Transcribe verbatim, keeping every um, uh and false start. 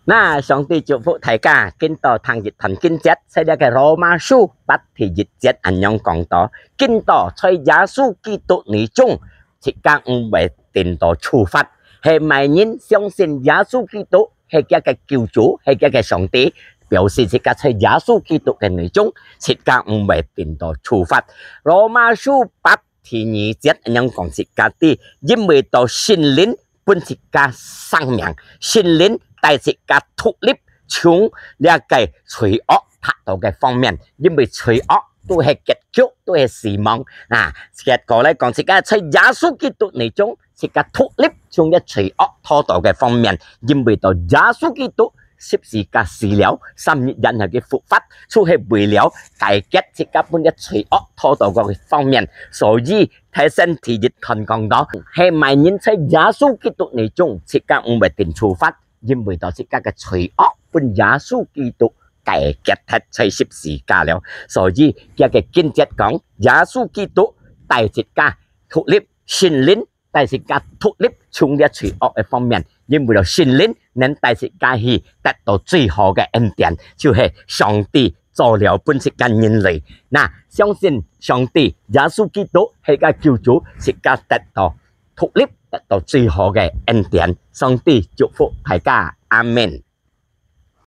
那上帝祝福大家，今到聽一段經節，在這个羅馬書八第一節恁樣講到，今到在耶穌基督裡中，自家毋會定到處罰。係麼人相信耶穌基督係佢个救主，係佢个上帝，表示自家在耶穌基督个裡中，自家毋會定到處罰。羅馬書八第二節恁樣講自家知，因為到聖靈分自家生命，聖靈帶自家脫離從這个罪惡拍到个方面，因為罪惡都係結局，都係死亡。啊，結果來講，自家在耶穌基督裡中，自家脫離從這罪惡拖到个方面，因為到耶穌基督十字架死了，三日然後佢復活，就係為了解決自家分這罪惡拖到个方面。所以，頭先第一段講到，係麼人在耶穌基督裡中，自家毋會定處罰，因為到自家个罪惡分耶穌基督解決忒在十字架了。所以，佢个經節講，耶穌基督帶自家脫離，聖靈帶自家脫離從這罪惡个方面，因為到聖靈能帶自家去得到最好个恩典，就係上帝做了分自家人類。那，相信上帝耶穌基督係个救主，自家得到脫離，得到最好个恩典。上帝祝福大家，阿們。